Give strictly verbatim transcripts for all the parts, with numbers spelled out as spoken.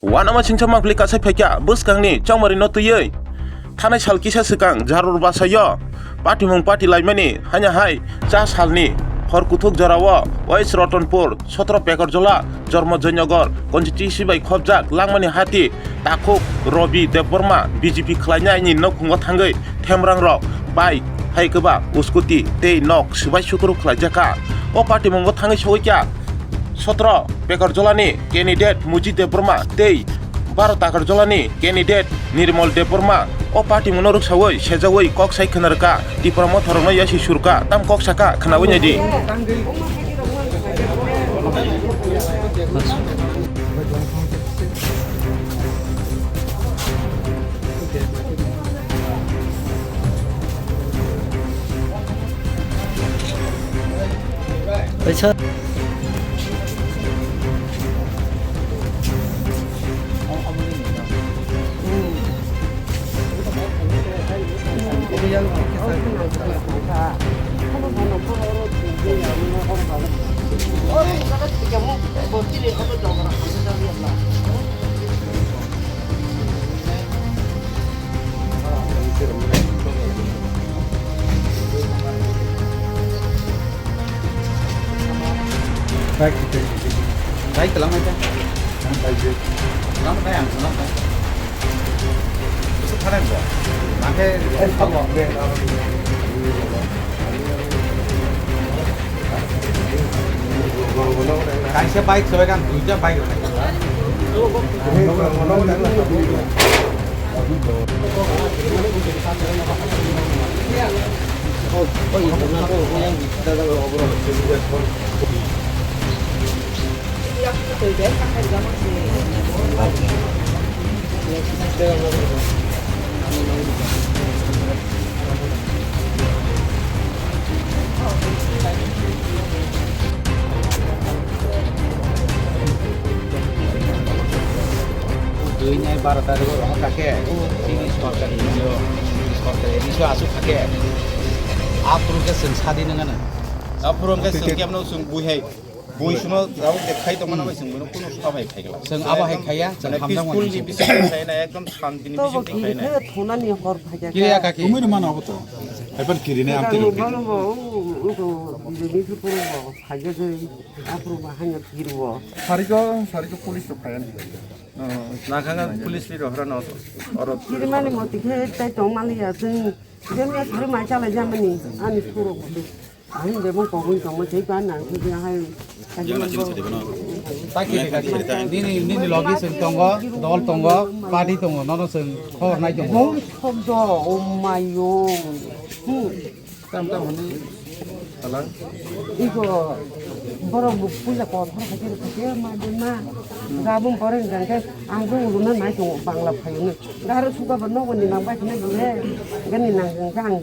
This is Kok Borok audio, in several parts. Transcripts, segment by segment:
Uanama singcha mangpili kasai phaikha bwskangni chongmarino twiwi. Thanai sal kisa swkang jarur basaio patimung patilaimani hanya hai cha salni hor kuthuk jorao West Ratanpur, sotro Pekarjola, Jormo Joynagar constituency bai khopjak langmani hati takhuk Robi Debbarma B J P khlainaini nokhungo thangwi themrangrok bai hai kwba uskuti tei nok swbai sukuru khlaijakha. O patimungo thangwi sogwikha sotro Pekarjolani candidate Muji Debbarma tei baro Takarjolani candidate Nirmal Debbarma. O party mungno rwksawi sejawi kok sai khwnarwkha, Tipra Motha rokno yasi surkha, tam kok sakha khwnawi naidi. Bike kita. Bike kelang aja. Bike. Kelang aja yang kelang aja. Itu keren kok. Pakai. Kaisa bike sobai kan duita bike rok. Dui nai baro tarikh o rohor kha khe chini sorkar ni, sorkar ni so aswk kha khe aphuru khe chwng sadi nang ano. Aphuru khe chwng kebo no chwng bui hai. Bui suno rao je khai tongmani bai chwng bono kuno sabo hai khaigwla. Chwng abo hai khaiya, chwng mane hamjak peaceful mani ni chwng. Bising khai na ekdom shanti ni bising khai na. Kiriya kaki. Tumui rwmano abo to. Haipan kiri nai amtwi rwdi. Balo bo, o, o to, B J P se puro bo, phaiya je, aphuru ba hanya kiri bo. Sariko, sariko police to phaiya ni. Nakanga police ni rohra no. Oro. Kiri mani moti khe tai tongmani ya chwng. Jemia sari mai chalai jamani, ani surok bo. Ang bebong kogwi tongma tei ba nang khe hai. Yang nasi masa di mana? Taki, taki. Nini, nini logi chwng tongo, dol tongo, party tongo, nono chwng khobor nai tongo. Bong khobdo, oh my oh. Hmm. Tam tam hwnwi salang. Iko borok bo puila kothor khaikhe khaikhe ma de ma. Gabung pore hwnkhe ang bo ulo na nai tongo bangla phaiyo. Garo suka bo nogo ni nang bai khna bole. Gani nang hwnkhe ang.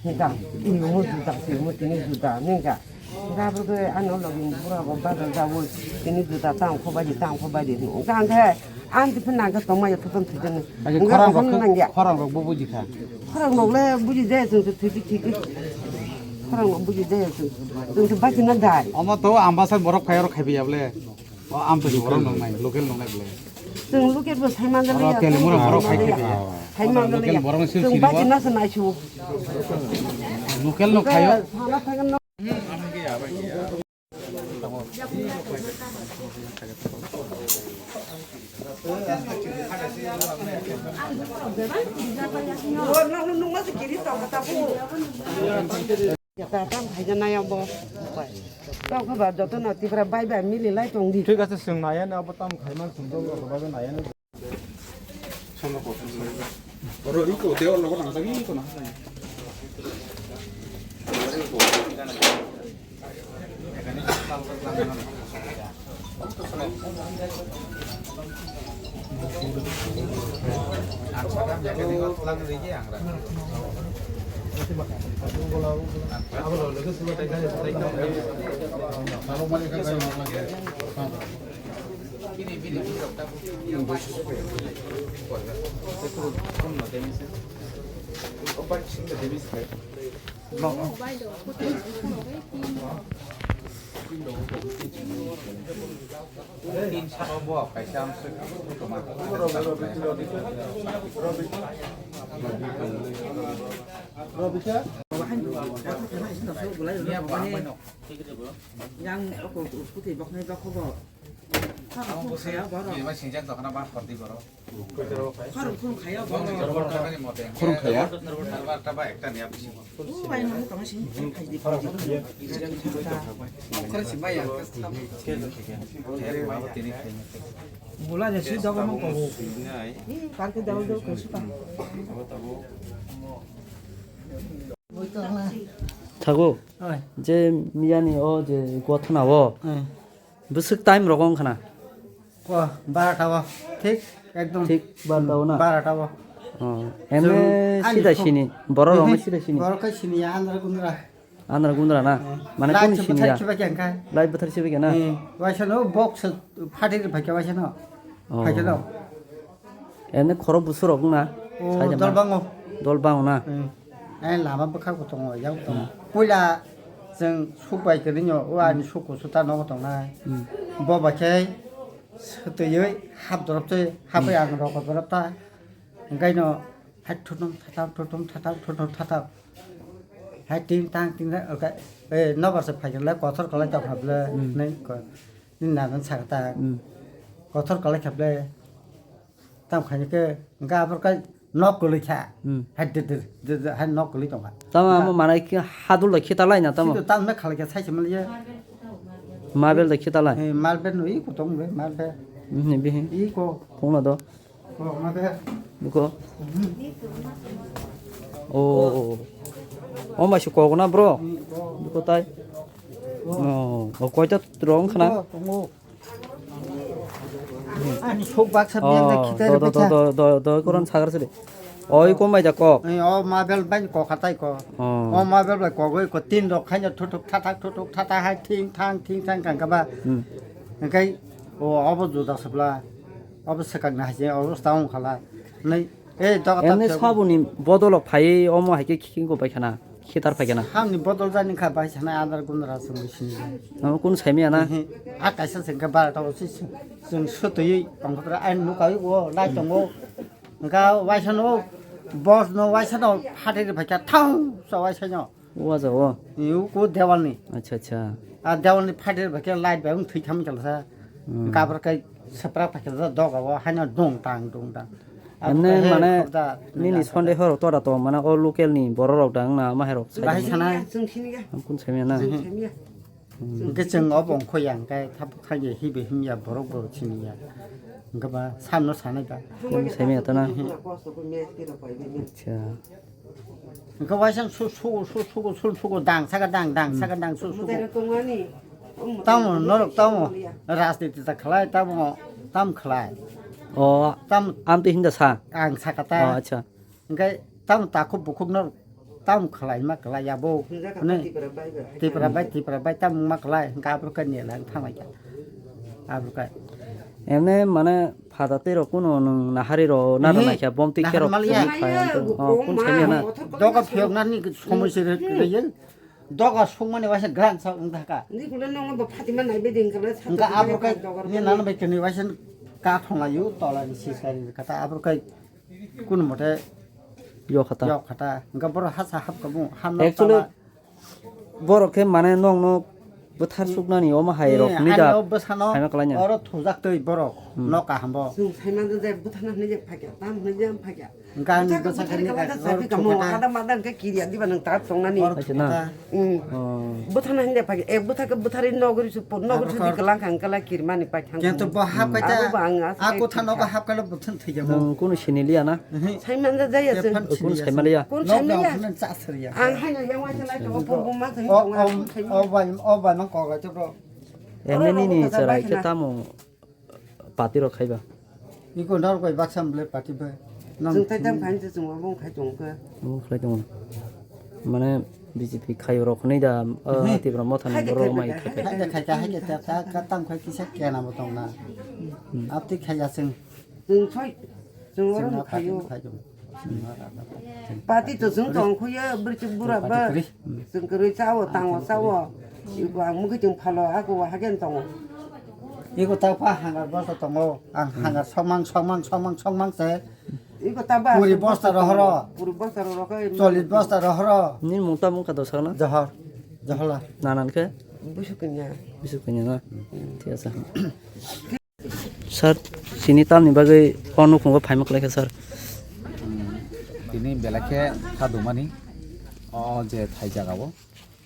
Hingka, imo juda, imo tini juda, hingka. Hingka abro ke ano logi bura bo bazar jawo, tini juda tang kho bai di, tang kho bai di. Hingka angke, ang tipe nangke tongma ya tutan tutan. Aje hingka khorang rok, khorang rok bo buji kha. Khorang rok le buji jaya chwng se thwidi thwidi. Khorang rok buji jaya chwng. Chwng se bachina dai. Omo to ambasar borok phai oro khaibi ya bole. O amtwi borok nongnai, local nongnai bole. Chwng local bo sai manjak ya. Oro Telimura borok hai khe ya. Sai manjak ya. Local borok ni sil sini bo. Chwng bachina se naisu. Local no khayo. Sana thangna. Nungma se kiri tong kata bu. Tam khaina nai abo. Tamo khe ba joto no Tripura bai bai mili lai tong di. Thik ache, chwng nai ani abo tam khaima chwng joto bai bai nai ani. Oro iko de olo nang tagi iko na. Yang aku putih bokni bokho bo. Khorok khun khaya borok. Bini bai singjak dokhana ba hordi borok. Khorok khun khaya borok. Khorok khaya? Arbar ta ba ekta niya bisi. O bai nang tong sing sing khai di. Khorok sing bai ya. Bula je si dogo mo ko. Ih, kar ke dal do ko suka. Thago. Oi. Je miyani o je gothana o. Oi. Bwswk time rogo wngkha na? Ko, barota o. Thik, ekdom. Thik barota o na? Hmm, barota o. Oh, eno sida sini, borok rok sida sini. Borok kai sini ya, andra gundra. Andra gundra na? Hmm. Mane kunu sini ya? Lai chwpwthai khiba khe angkha. Lai bwthar khiba khe na? Hmm. Waisa no box phatri phai khe waisa no. Oh. Phai khe no. Eno khoro busu rok na? Oh, dol bango. Dol bango na? Hmm. Ai lama bwkha bo tongo, yang tongo. Hmm. Puila chwng suk bai kwrwino, o ani suk kusu ta nogo tongnai. Hmm. Bo bai khe swtwiwi hap dorop twi, hap bai ang rokot dorop ta. Hwnkhe no hai thuthum thatham, thuthum thatham, thuthum thatham. Hai ting tang ting tang, oke. Eh, nobar se phai khe lai kothor kwlai tong kha ble, hmm, nai ko. Ni nanan sa ta. Hmm. Kothor kwlai kha ble. Tam khaini khe, hwnkhe aphuru khe nok kwlwi kha. Hmm. Hai dir dir, dir dir, hai nok kwlwi tongkha. Tamo amo manai khe hadul da khitalai na tamo. Sido tam na khalai khe sai se maliya. Marble da khitalai. Eh, marble no iko tong be, marble. Hmm, bihi. Iko. Phone do. Ko, marble. Iko. Hmm. Oh. Oh, mai su ko na, bro. Hmm, ko. Iko tai. Ko. Oh, oh, koita rong khana. Ko, tongo. Ani sok baksa biang da khitai do, do, do, do, do, koron sagar sidi. Oi, komai da kok. Eh, o marble bai kok hatai ko. Oh. O marble bai kok oi ko tin rok khaina thuthuk thathak thuthuk thathak hai thing thang thing thang kang kaba. Hmm. Engkai o obo juda sabla. Obo swkang na hai je obo stang khala. Nei. Eh, doga emne tap sabuni bodolok phai omo hai khe khiking ko bai khana, khitar phai khana. Hamni bodol jani kha bai sana adar gundra sung sini. Amo kun saimi ana? Ehe. A kaisa se ga bar ta osi sung sutui ongkha ai nukai o lai tongo. Ga waisa no bos no waisa no phate phai kha thang sa waisa no. O aja o. Yu ko dewal ni. Acha, acha. A dewal ni phate phai kha light bai thwi kham khala sa. Hmm. Gabra kai sapra phai khala doga o haino dong tang dong tang. Emne mane nini sonde horo tora to mane o local ni borok rok dang na ma herok sai. Bahai sana. Chwng sini ga. Am kun saimya na. Chwng saimya. Hmm. Hwnkhe chwng obo ongkho ya hwnkhe thap khaye hibe himya borok bo siniya. Hwnkhe ba samno sanai ba. Kun saimya to na. Acha. Hwnkhe waisa su su su su su su dang saka dang dang saka dang su su. Tamo norok tamo rajniti ta khlai tamo tam khlai. O tam amtwi hinda sa. Ang saka ta. O acha. Hwnkhe tamo takhuk bukhuk norok tamo khlai ma khlai ya bo. Hwnjak kha ne? Tipra bai bai. Tipra bai Tipra bai tamo ma khlai hwnkhe abro khe nela thangma kha. Abro khe. Emne mane Phada tei rok kuno nwng nahari ro nara naikha bom twi kerok nahar maliya. Kha, oh, kun saimya na. Doga phiyok nani somoi se re, re, ye. Doga sungmani waisa gran sa wng thaka. Ni kule nongo bo Fatima nai beding kala sa. Hwnkhe abro kai ni nana bai kini waisa ka thong layu tola ni si sari kata abro kai kun mote yok khata. Yok khata. Hwnkhe boro hasa hap kabu ham actually, borok khe mane nokno bwthar suknani omo hai rok hwnwi da. Bwsano phaima kwlainani. Oro thujak twi borok nok kaham bo. Chwng saimano je bwthana hwnwi je phakya, tam hwnwi je phakya. Gang bwsa khe ni kamo ada madan khe kirya diba nang ta tongnani. Oro thujak. Bwthana hwnwi phakya, e bwtha khe bwthari nogri su nogri su diklang khang kala kirmani pai thang. Kento bo hap kaita. Abo ba ang a kotha nogo hap kala bwthang thwijak. Nwng kunu siniliya na? Saimanja jaya chwng. Kunu saimaliya. Kunu saimaliya. Ang haino yang waisa lai tongo, purbo ma thang tongo. O bai, o bai mang kogai to bro. Emne nini cherai khe tamo party rok khaiba. Iko nor koi baksa mble party bai. Chwng tai tam khain se chwng obo khai tongo khe. Obo khai tongo. Mane B J P khai rok hwnwi da, ah, Tipra Motha ni borok mai khai khai. Khai khai khai khai ta tam khai kisa kena bo tongna. Apti khai ya chwng. Chwng soi, chwng oro nukhaio. Pati to chwng tongkhuyo, bwrwi bura ba. Chwng kwrwi chao, tango chao. Iko ang mukitwng phalo ako hakhe tongo. Iko ta pa hangar bosta tongo. Ang hangar songmang, songmang, songmang, songmang se. Iko ta ba puri bosta rohoro. Puri bosta rohoro khe. Cholis bosta rohoro. Nini mung ta mung ka dosa na? Johor. Johorla. Nanan khe? Busu kanya. Busu kanya na? Thik ase. Sir, chini tamni bagwi o nukhungo phaima kwlai kha, sir? Tini belai khe kha dumani o je thai jagao.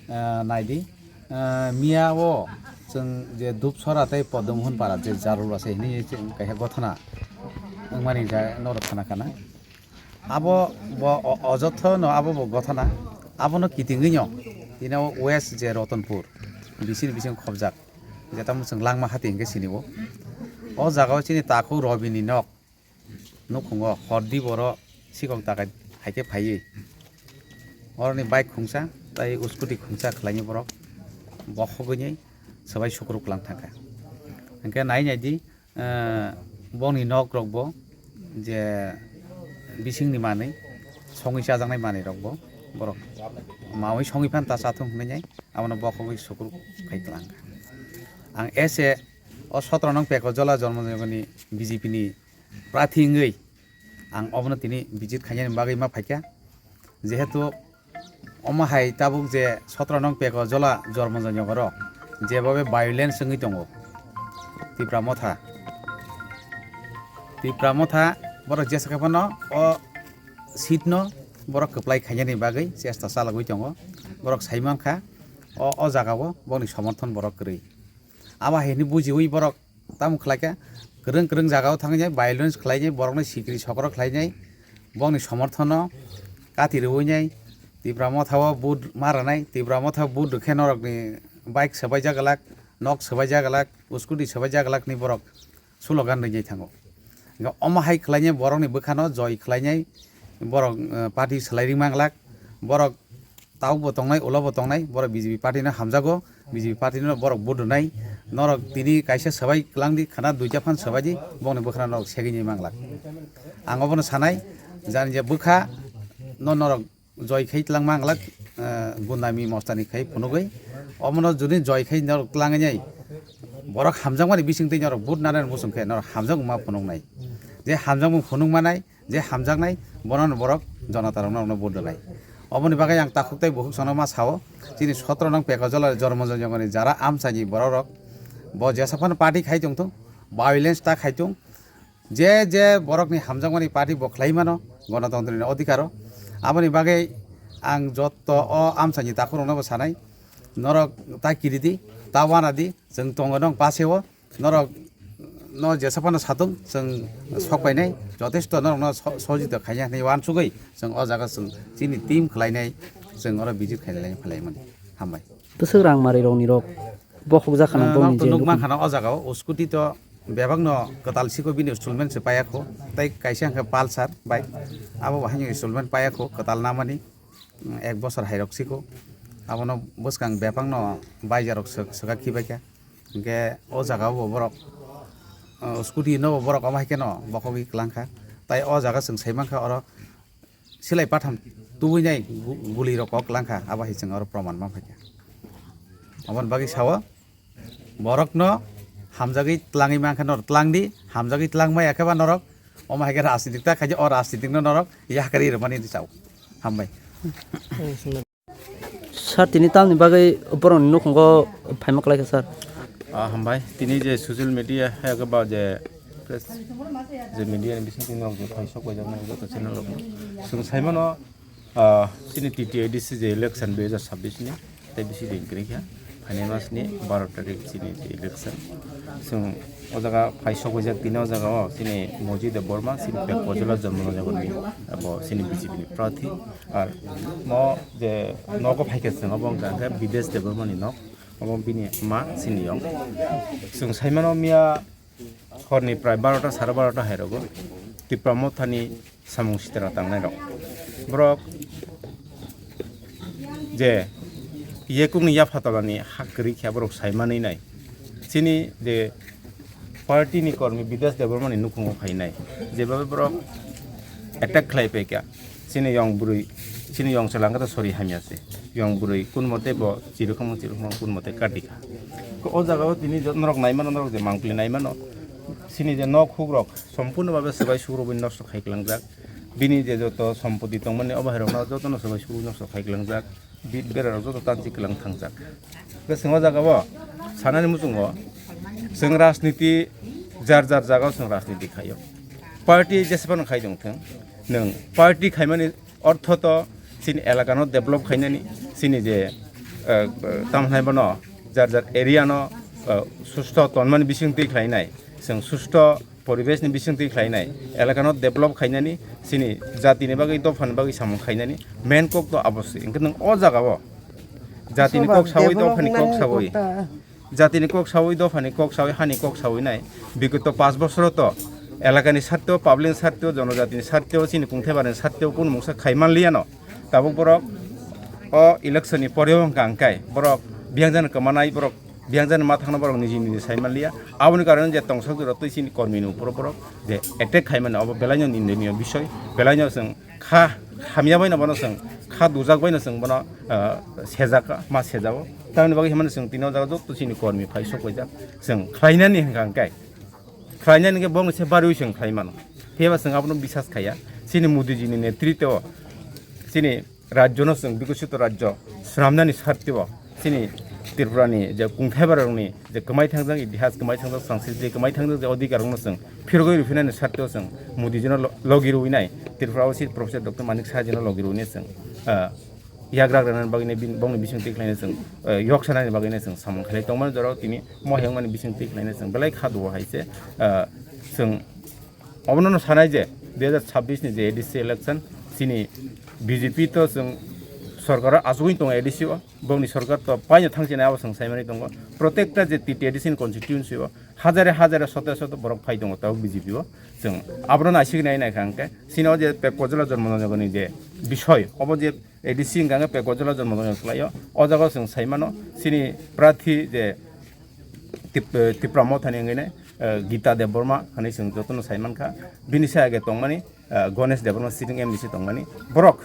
Ah, naidi, ah, miya o chwng je Dupsora tei Podom Hon para je Jarul Rasa hini chwng kaisa gothana wngmani ja norok khana khana. Abo bo o-, ojotho no abo bo gothana. Abono kitingwi no tini o West je Rotonpur bisini bising khobjak. Jeta mwswng langma hati hingke sini o. O jaga o chini takhuk Robini nok. Nukhungo hordi boro sikok dakai haike phaiwi. Oroni bike khungsa tai scooty khungsa khlaini borok. Bokhogwini swbai sukruk lang thangkha. Hingke nai naidi, eh, bongni nok rokbo je bisingni manwi songwi chajaknai manwi rokbo borok mawi songwi phan ta chathung hinwi nai abono bokhogwi sukruk khai klang. Ang ese o sotro nong Peko Jola Jormonjongoni B J P ni prathi wngwi ang obono tini visit khainani bagwi ma phaikha. Jehetu omo hai tabuk je sotro nong Peko Jola Jormonjongoro jebobe violence wngwi tongo Tipra Motha. Tipra Motha borok jesa khe phano o seat no borok kwplai khainani bagwi chesta chalogwi tongo. Borok sai mankha o, o jagao bongni somorthon borok kwrwi. Abo hai hwnwi bujiwi borok tamo khlaikha, kwrwng kwrwng jagao thangwi nai, violence khlainai, borokno sikri sokro khlainai, bongni somorthono kati rwinai, Tipra Mothao vote ma rwnai, Tipra Mothao vote rwkhe norokni bike swbaijak glak, nok swbaijak glak, scooty swbaijak glak hinwi borok slogan rwinai thango. Hingkhe omo hai khlainai borokni bwkhano joi khlainai, borok, eh, party swlai ringma glak, borok tabukbo tongnai, ulobo tongnai, borok B J P party no hamjago, B J P party no borok vote rwnai, norok tini kaisa swbai kwlangdi, khana duita phan swbaidi, bongni bwkhano norok segwi nai manglak. Ang obono sanai, jani je bwkha no norok joi khai twlang manglak, eh, gundami mostani khai phunugwi, omono juni joi khai norok twlangwi nai, borok hamjakmani bisingtwi norok vote nanani muchung khe norok hamjakma phunuknai, je hamjakmung phunuk manai, je hamjaknai, bono borok jonotarokno rokno vote rwnai. Oboni bagwi ang takhuk tei bukhuk sono ma sao, chini sotro nong Peko Jola Jormonjongoni jara amchaini bororok bo jesa phano party khai tongthung, violence ta khai tong, je je borokni hamjakmani party bo khlai mano, gonotontrini odhikaro. Aboni bagwi ang jotto o amchaini takhukrokno bo sanai, norok ta kiridi, ta wanadi, chwng tongo nong paseo, norok no jesa phano satung chwng sok painai, jotesto norokno so-, sojito khaina hinwi uansugwi chwng o jaga chwng chini team khlainai, chwng oro visit khainai phalai mani. Hambai. Bwswk rang mari rokni rok bokhok jak khana Ah, bongni norok to je nukma nukung. Khana o jaga o scooty to bebak no kwtal siko bini installment se paiya kho, tei kaisa hwnkhe Pulsar bike, abo bo haino installment paiya kho kwtal namani, mm, ek bosor hai rok siko, abono bwskang bebak no baija rok swk-, swkak khibai kha. Hingke o jaga o bo borok, o, scooty no bo borok omo hai kheno bokhogwi kwlang kha. Tai o jaga chwng sai mankha oro silai patham tubui nai gu-, guli rok kok kwlang kha, abo hai chwng oro proman man phaikha. Aboni bagwi sao borok no hamjagwi twlangwi mankha, nor twlang di, hamjagwi twlang maya khe ba norok omo hai khe rajnitik ta khaidi, o rajnitik no norok yakarwi rwmani sao. Hambai. Sir, tini tamni bagwi borokni nukhungo phaima kwlai kha, sir? Ah, hambai. Tini je social media hai khe ba je press, je media ni bisingtwi norok je phai sok bai jaknai joto channel rok. Chwng sai mano, ah, chini T T A D C je election dui hajar sabbish ni, tei bisi din kwrwi kha. Phainai mas ni baro tarik chini je election. Chwng o jaga phai sok bai jak tini o jaga o chini Moji Debbarma, chini Pek Pojala Jormonogor ni, abo chini B J P ni prarthi. Ar mo je nogo phaikhe chwng obo wngkha khe Bidesh Debbarmani nok, obo bini ma siniyong. Chwng saimano miya horni prai barota sare barota hairogo Tipra Mothani samung sitra tangnairok. Borok je yekungni yapha tolani ha kwrwi khe borok saimanwi nai. Chini je party ni kormi Bidesh Debbarmani nukhungo phainai, jebabe borok attack khlai paikha chini yong bwrwi Chini yong chwla wngkha sori hamya se. Yong bwrwi kun mote bo chirukhamo chirukhamo kun mote kati kha. Ko o jaga o tini jot norok nai mano, norok je mangpili nai mano. Chini je nok huk rok sompurno babe swbai sukrubui nosto khai kwlangjak. Bini je joto sompoti tongmani obo hai rokno jotono swbai sukrubui nosto khai kwlangjak. Bit bera rok joto tansi kwlang thangjak. Ke swngo jaga o sanani muchungo chwng rajniti jar jar jaga o chwng rajniti khaio. Party jesebano khai tong thung, nwng party khaimani ortho to chini elaka no develop khainani, chini je, eh, eh, tamo hwnai bono jar jar area no, eh, susto tonmani bising twi khlainai, chwng susto poribesh ni bising twi khlainai, elaka no develop khainani, chini jati ni bagwi dopha ni bagwi samung khainani main kok to abo se. Hwnkhe nwng o jaga o jati ni kok sawi, dopha ni kok sawi, jatini kok sawi, dophani kok sawi, hani kok sawi nai. Bigoto panch bosoro to elakani sarteo, public ni sarteo, jonojatini sarteo, chini kungthai barani sarteo kunu mungsa khai manliya no. Tabuk borok o election ni poreo hwnkha hwnkhe borok biyangjani kwmanai, borok biyangjani ma thangno borok niji niji sai manliya. Aboni karone je tongsak jora twi chini kormi ni uporo borok je attack khai mani, obo belaino nindoniyo bisoi, belaino chwng kha hamya bai no bono chwng, kha dujak bai no chwng bono, ah, sejak, ma sejao. Tamoni bagwi himani chwng tini o jaga joto chini kormi phai sok paijak. Chwng khlainani hwnkha hwnkhe, khlainani hwnkhe bongni se bariwi chwng khlai mano. Phiya ba chwng abono bisas khaiya. Chini Modi ji ni netritwo chini rajyo no chwng bikosito rajyo swnamnani sartio chini Tripura ni je kungthai bararokni je kwmai thangjak itihas, kwmai thangjak sanskriti, kwmai thangjak je odhikar rokno chwng phirogwi rwphinani sarteo chwng Modi jino lo-, logi rwinai, Tripura o si Professor Doctor Manik Saha jino logi rwinai chwng, ah, yagra rwnani bagwino bin-, bongni bising twi khlainai chwng, ah, yok sanani bagwino chwng samung khlai tongmani jorao tini moheng mani bising twi khlainai chwng belai kha duo hai se, ah, chwng obono no sanai je dui hajar chhabbish ni je A D C election chini B J P to chwng sorkar o achugwi tongo A D C o. Bongni sorkar to paino thangchinai abo chwng saimani tongo. Protekta je T T A D C ni constituency o hajare hajare sote sote borok phai tongo tabuk B J P o. Chwng abono naisigwi nai naikha hwnkhe chini o je Pek Kojala Jonmo Nogorni je bisoi, obo je A D C hwnkha hwnkhe Pek Kojala Jonmo Nogor khlaio. O jaga o chwng saimano chini prarthi je Tip-, eh, Tipra Mothani wngwi nai, eh, Gita Debbarma hwnwi chwng jotono saimankha. Bini se age tongmani, eh, Ganesh Debbarma sitting M D C tongmani. Borok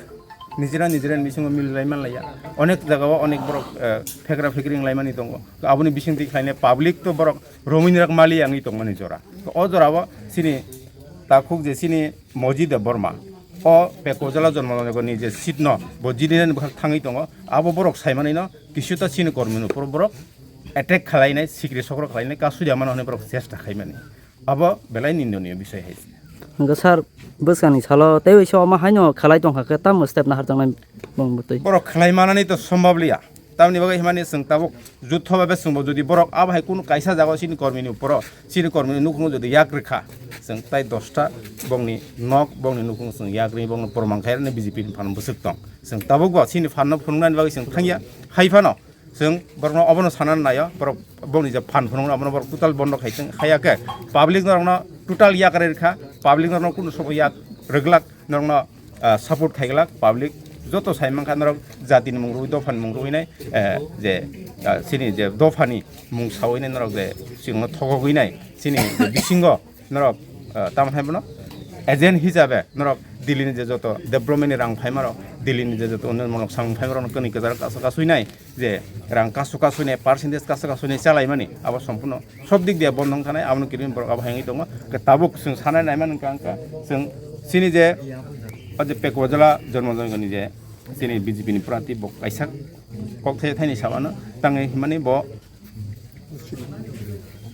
nijera nijera ni bisingo mililai manlaiya. Onek jagao onek borok, eh, phekra phekri wnglaimani tongo. Aboni bisingtwi khlainai public to borok romwini rak mali wngwi tongmani jora. To o jorao chini takhuk je chini Moji Debbarma, o Pek Kojala Jonmo Nogorni je seat no bo jidinani bwkhak thangwi tongo. Abo borok saimanino kisu ta chini kormini uphuru borok attack khlainai, sikri sokro khlainai, kasui ya mano hwnwi borok chesta khaimani. Abo belai nindoniyo bisoi hai se. Hwnkhe sir, bwskangni salo tei waisa omo haino khlai tongkha khe tamo step naharjaknai bongni bwtwi? Borok khlai manani to sombab liya. Tamoni bagwi himani chwng tabuk jutho babe chwngbo jodi borok abo hai kunu kaisa jaga chini kormini uporo, chini kormini nukhungo jodi yak rwkha, chwng tai dosta bongni nok, bongni nukhung chwng yak rwi bongno proman khairani B J P ni phan bwswk tong. Chwng tabukbo chini phanno phunuknani bagwi chwng thangya. Hai phano chwng borokno obono sanani naio, borok bongni je phan phunukno abono borok total bondo khai tong, haiya khe public norokno total yak rwkha, public norokno kunu sobo yak rwglak, norokno, ah, support khaiglak public, joto sai mankha norok jatini mung rwi, dophani mung rwi nai, eh, je, ah, chini je dophani mung sawi nai norok je chwngno thokogwi nai, chini je bisingo norok, ah, tamo hai bono agent hisabe norok Delhi ni je joto development ni rang phaima rok, Delhi ni je joto unnayonmulok samung phaima rok kwnwi kwcharo kasu kasui nai, je rang kasu kasui nai, percentage kasu kasui nai chalaimani abo sompurno sob dik diya bondo wngkha nai, abono kirimwi borok abo hai wngwi tongo. Ke tabuk chwng sanai naimani wngkha, wngkha chwng chini je o je Pek Kojala Jonmo Nogorni je chini B J P ni prarthi bo kaisa kok thai thaini samano tangwi himani bo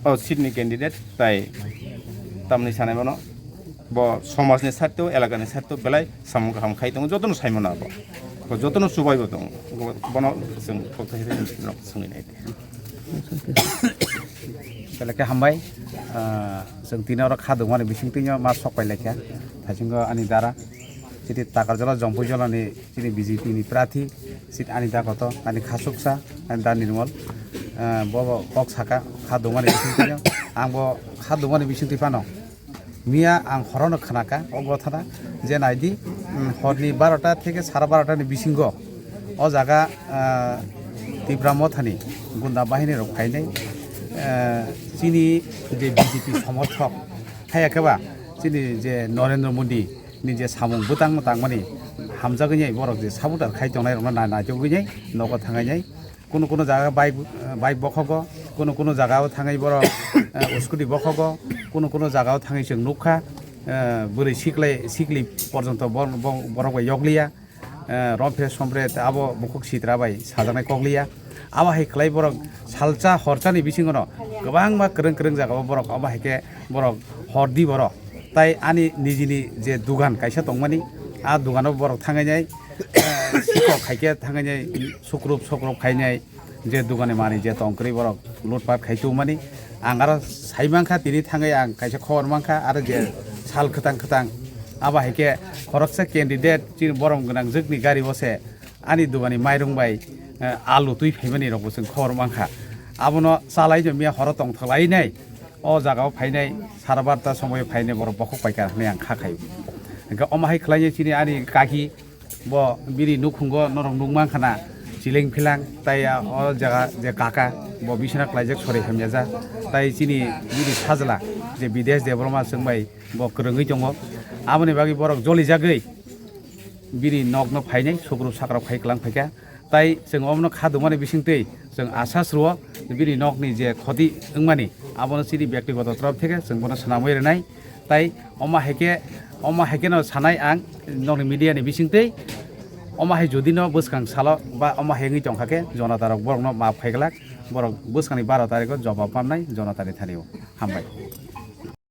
o seat ni candidate tai tamni sanai bono bo somaj ni side o, elaka ni side o belai samung kaham khai tongo, jotono sai mano abo, bo jotono chubai bo tongo, bono chwng kok thai thai norok swngwi nai. Belai khe hambai, ah, chwng tini oro kha dungmani bisingtwino ma sok pai laikha, thaisingo ani dara, chini Takarjala Jompuijala ni chini B J P ni prarthi, chini ani da koto, ani khasuksa, ani da Nirmal, ah, bo bo kok saka kha dungmani bisingtwino, ang bo kha dungmani bisingtwi phano. Miya ang horono khnakha o gothana je naidi, mm, horni barota theke sara barota ni bisingo o jaga, ah, Tipra Mothani gunda bahini rok phainai, ah, chini je B J P somorthok haiya khe ba chini je Narendra Modi ni je samung bwtang tangmani hamjagwi nai borok je sabutar khai tongnai rokno nai naitok gwi nai nogo thangai nai. Kuno kuno jaga bike, bike bokhogo, kuno kuno jaga o thangwi borok, eh, scooty bokhogo, kuno kuno jaga o thangwi chwng nukha, eh, bwrwi siklai sikli porjonto bor-, bo-, borok bai yokliya. Eh, romphe sompre abo bukhuk sitra bai sajaknai kokliya. Abo hai khlai borok salsa horsa ni bisingo no kwbangma kwrwng kwrwng jaga o borok abo hai khe borok hordi borok. Tai ani nijini je dugan kaisa tongmani, a dugan o borok thangai nai, eh, sikok hai khe thangai nai, sukrup sokrup khai nai. Je dogani manwi je tong kwrwi borok lutpat khai tubumani. Ang aro sai mankha, tini thangwi ang kaisa khobor mankha, aro je sal kwtang kwtang abo hai khe khoroksa candidate chini borom gwnang jwkni gari o se ani dogani mairung bai, eh, alu twi phaimani rokbo chwng khobor mankha. Abono chalai no miya horo tongthok lai nai, o jaga o phainai sara barta somoio phainai borok bokhok paikha hinwi ang kha khai. Hwnkhe omo hai khlai chini ani kaki Bo bini nukhungo norok nukmankha na, chileng philang, tai a o jaga je kaka, bo bisina klaijak sori hamyajak, tai chini bini sajla je Bidesh Debbarma chwngbai bo kwrwngwi tongo, aboni bagwi borok jolijagwi bini nokno phainai, sukrup sakrap khai kwlang phaikha, tai chwng omono kha dungmani bisingtwi chwng asa sruo bini nokni je khoti wngmani, abono chini byaktigoto torof theke chwng bono swnamwi rwnai. Tai omo hai khe, omo hai khe no sanai ang nokni media ni bisingtwi, omo hai jodi no bwskang salo ba omo hai wngwi tongkha khe jonata rok borok no maaf khai glak, borok bwskang ni baro tarikh o jobab mamnai jonata ni thani o. Hambai.